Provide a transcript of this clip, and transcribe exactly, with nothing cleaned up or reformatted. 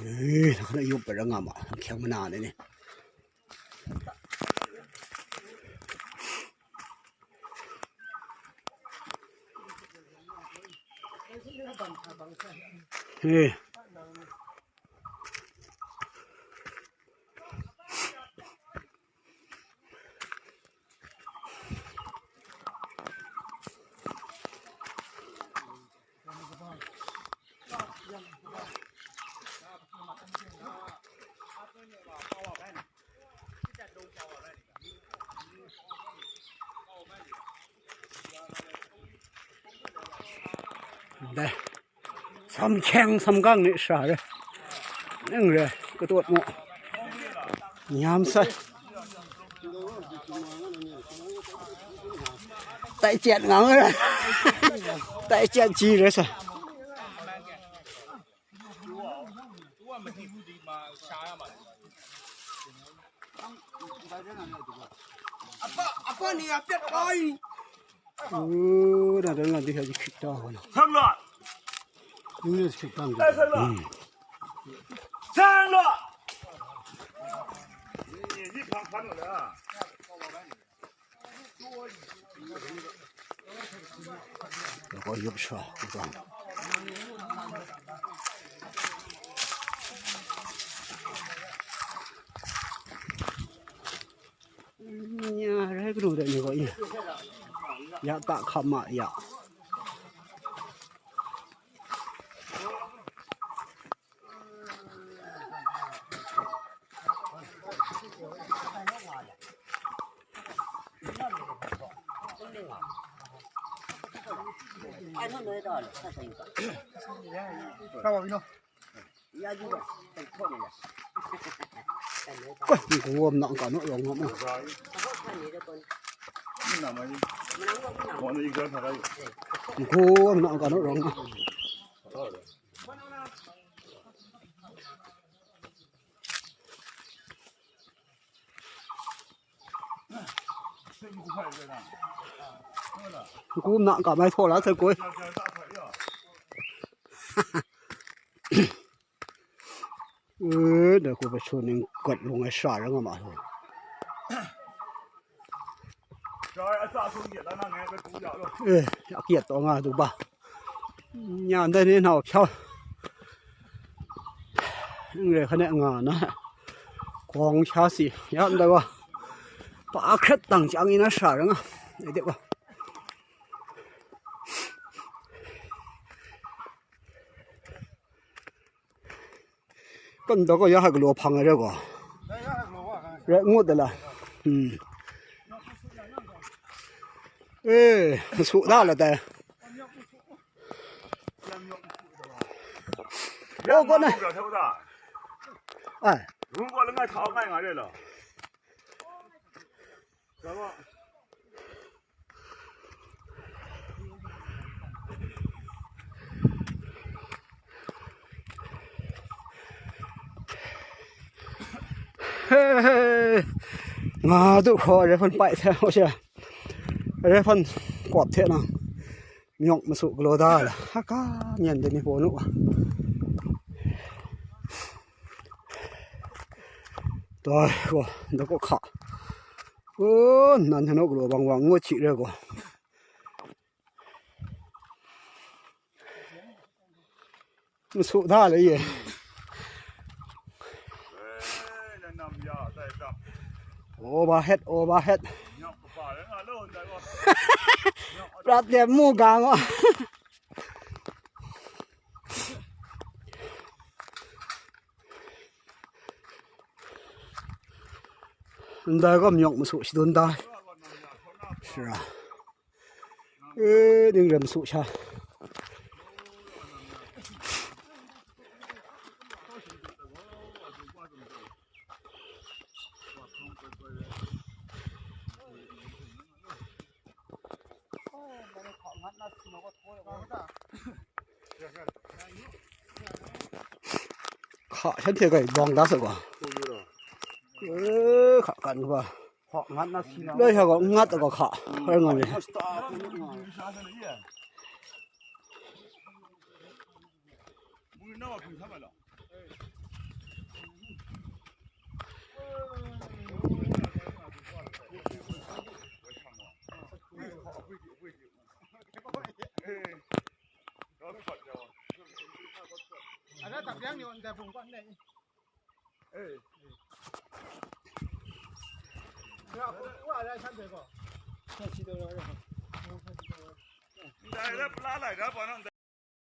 Eh, na kana yup para nga ma, kyang mana ne ne. Eh. Dai. Sam hkyeng sam gang ni sha re. Nang re, katut mu. Nyam sai. Tai chat ngang re. Tai chat ji re sa. Apa, apa ni a pyat ai? Oh, na dan na di ha ji khik ta ho na. Sang la. Ni ni khik ta. Sang la. Hmm. Sang la. Ni ni phang phang la. Ko yup sha, ko. Nya, rai kru de ni ko ya. Ya ta kha ma ya. Ko, ko am na ka no rong ma. Ko am na ka no rong ma. Ku nak ka mai thaw la sai koi. Eh, da ku pa chun ning kat lung ai sha ra nga ma. Eh, a kiat taw nga du ba. Nya ndai ni nau hpyaw. N re hkane nga na. Kawng sha si, ya ndai wa. Pa hkret tang chyang i na sha ra nga. Ai de wa. Kan da ko ya ha galo phang ai re ko. Re ngut da la. Hmm. Eh, su da la dai. Yo ko na. Ai. Rung ko la ngai thau ngai nga re lo. Nga du hkaw, re hpan pai hte, o she, re hpan kawp hte nang, myawk masu galaw da la, haka myen de ni paw nu wa. Dai gaw, da gaw hka. O, nan hanu galaw bang bang ngut hti re gaw. Nsu da le ye. Overhead, overhead. Prat de mu gang o. Ndai gaw myawk masu shadun da. Sara. E, ning rem su sha. Hka shanhte kai bawng da saga. E, hka kan kaba. Hka ngat na si na. Lai hka ko ngat ko hka. Hka ngat ni. Yang ni wan dai pung kwan nei. Eh. Ya, wa ya san de ko. Sa si do lo. Ndai la pla lai ga pa na.